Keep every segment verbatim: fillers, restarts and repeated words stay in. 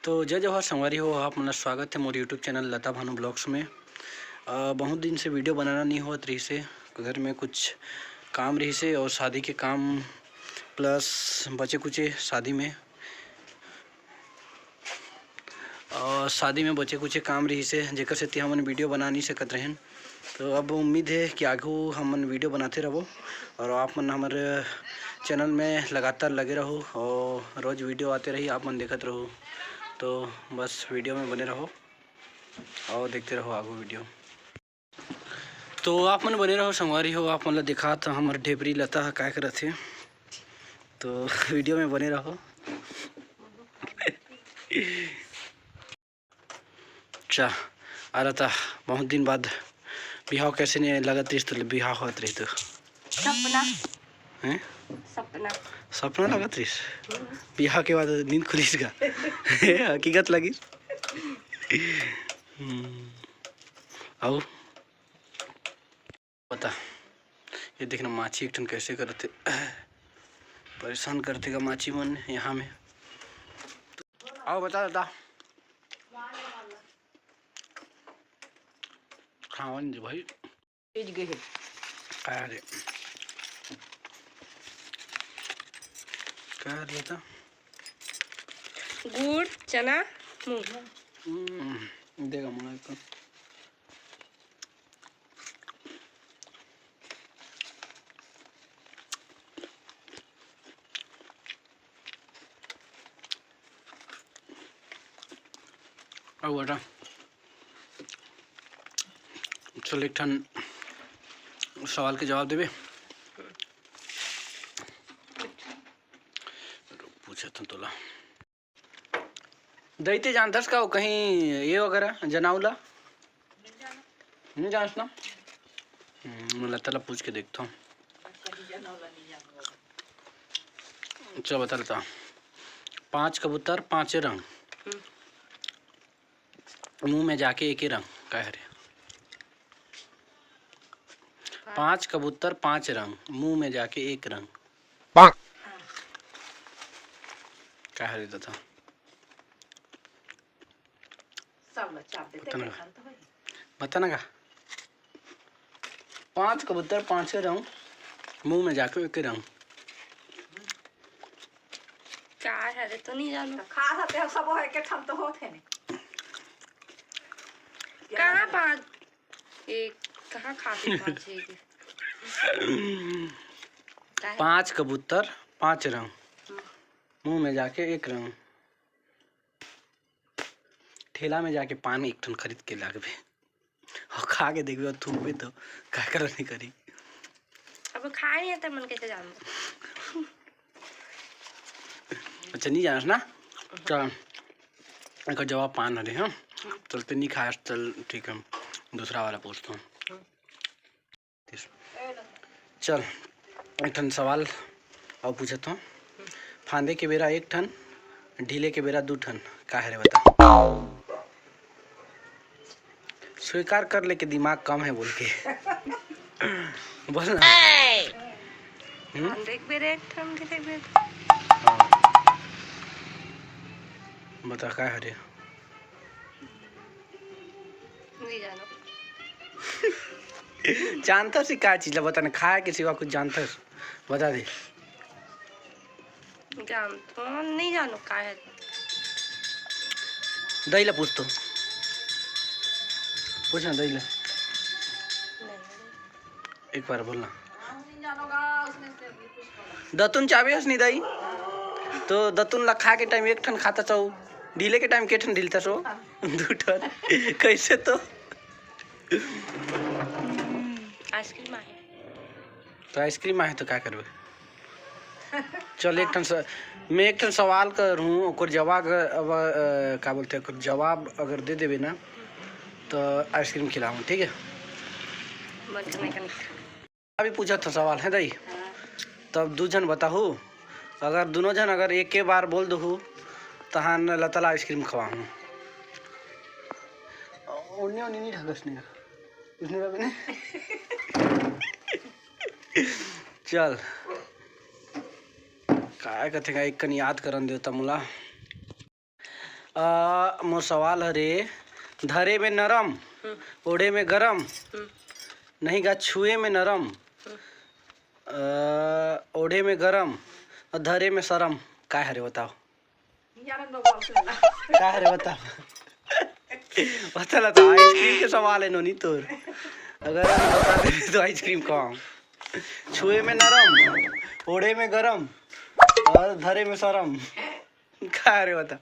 तो जय जोहार संगवारी हो, आप मन ला स्वागत है मोर YouTube चैनल लता भानु ब्लॉग्स में। अ, बहुत दिन से वीडियो बनाना नहीं होत रहिसे, घर में कुछ काम रहिसे और शादी के काम प्लस बचे कुचे शादी में, अ, शादी में बचे कुचे काम रहिसे, जेकर सेती हमन वीडियो बना नहीं सकत रहेन। तो अब उम्मीद है कि आगू हमन वीडियो बनाते रहबो और आप मन हमर चैनल में लगातार लगे रहो और रोज वीडियो आते रही, आप मन देखत रहो। तो बस वीडियो में बने रहो और देखते रहो आगू वीडियो। तो आप मन बने रहो संगवारी हो, आप मन ला दिखात हमर ढेबरी लता ह काय करत हे। तो वीडियो में बने रहो। अच्छा, आ रहा था, बहुत दिन बाद बिहाव कैसे नहीं लगत रहिस, तो बिहाव होत रही तो। सपना। हैं? सपना। सपना लगत रहिस? हम्म। बिहाव के बाद नींद खुलिस का? हकीकत लगिस? हम्म। अउ? पता, ये देखना माछी एक ठन कैसे करत हे, परेशान करथे का माछी मन यहाँ में। अउ बता दादा, खावन जी भाई। चीज गए हे। का रे? का रे बता? गुड़, चना, मूंग। हम्म, देगा मंगा एक। अउ बेटा, चल एक ठन सवाल के जवाब देबे। पूछत हूँ तोला। दई ते जानथस का वो कहीं ये वगैरह जनाऊ ला? नहीं जानस ना? हम्म, मैं लता ला पूछ के देखता हूँ। चल बता लता। पांच कबूतर, पांचे रंग। हम्म। मुंह में जाके एके रंग। काय हरे? पांच कबूतर, पांच रंग, मुंह में जाके एक रंग। पाक। काय हरे दादा? सब ला चाप देते, बता ना। बता ना का? पांच कबूतर, पांचे रंग, मुंह में जाके एके रंग। का हरे तो नहीं जानव। तो खा सकते हो, सब है के ठन तो होत हे नहीं। कहाँ पांच? एक कहाँ खाते पांच है के? काहे? पांच कबूतर, पांच रंग। हम्म। मुंह में जाके एक रंग। ठेला में जाके पान एक ठन खरीद के लाबे। अउ खा के देखबे अउ थूकबे तो का करबे नहीं करी। अब खाए नहीं है तो मन कैसे जानबो? अच्छा, नहीं जानस ना? चल, एकर जवाब पान हरे, हाँ? चलते नहीं खास, चल ठीक है, दूसरा वाला पूछता हूँ। चल, एक ठन सवाल अउ पूछत हूँ। फांदे के बेरा एक ठन, ढीले के बेरा दू ठन, का हरे बता? स्वीकार कर ले के दिमाग कम है बोल के। बोल ना। हम्म? फांदे के बेरा एक ठन, ढीले के बेरा। हाँ। बता, का हरे? नहीं जानो। जानथस का चीज ला बता ना, खाए के सिवा कुछ जानथस? बता दे। जानथों, नहीं जानो का है। दई ला पूछ तो। पूछ ना दई ला। नहीं। एक बार बोलना। दतुन चाबे हस नहीं दई? तो दतुन ला खा के टाइम एक ठन खाता चाहू, ढीले के टाइम के ठन ढीलता सो? दू ठन। कैसे तो? आइसक्रीम आहे। तो आइसक्रीम आहे तो का करबे? चल, एक ठन स-, मैं एक ठन सवाल करहूँ, ओकर जवाब अगर, अब, अ, का बोलथे, ओकर जवाब अगर दे देबे ना, तो आइसक्रीम खिलाहूँ, ठीक है? मन के नहीं करना। अभी पूछत हूँ सवाल, है दई? हाँ। तब दू झन बताहू, अगर दोनों झन अगर एके बार बोल दहू, तहान लता ला आइसक्रीम खवाहूँ। ओन्ने, ओन्ने नहीं ढकस नहीं। उसने का बने? चल। काय कथे का, एक कन याद करन दे त मोला। आ, मोर सवाल हरे, धरे में नरम, हम्म। ओढ़े में गरम, हम्म। नहीं गा, छुए में नरम, हम्म। आ, ओढ़े में गरम और धरे में शरम, का हरे बताओ? का हरे बताओ? बता ला तो, आइसक्रीम के सवाल है नोनी तोर। अगर हम बता दे तो आइसक्रीम कौन? छुए में नरम, ओढ़े में गरम और धरे में शरम। का हरे बता?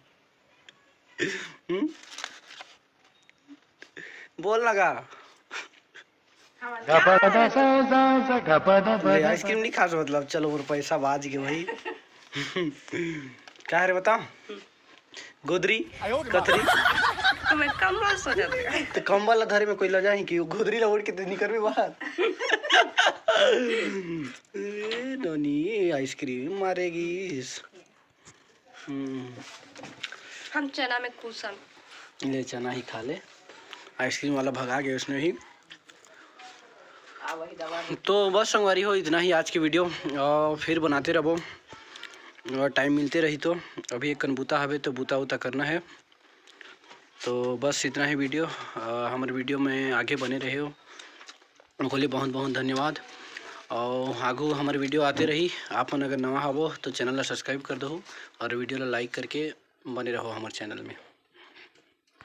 हम्म? बोल ना गा। ले, आइसक्रीम नहीं खास, मतलब चलो, मोर पैसा बाज के भाई। का हरे बता? गोदरी, कथरी। तुम्हें कम्बल सो जाते हैं। तो कम्बल ला धरे में कोई लजाही कि वो गोदरी ला ओढ़ के तो निकलबे बाहर। ए, नोनी, आइसक्रीम मारेगी। हम्म। हम चना में खुश हन। ले, चना ही खा ले। आइसक्रीम वाला भगा गया उसने ही। तो बस संगवारी हो, इतना ही आज की वीडियो। और फिर बनाते रहो, और टाइम मिलते रही तो। अभी एक कन बूता हवे तो बूता उता करना है। तो बस इतना ही वीडियो। अ, हमर वीडियो में आगे बने रहे हो, ओकर लिए बहुत बहुत धन्यवाद। और आगू हमर वीडियो आते रही। आप मन अगर नवा हवो तो चैनल ला सब्सक्राइब कर दो और वीडियो ला लाइक करके बने रहो हमर चैनल में।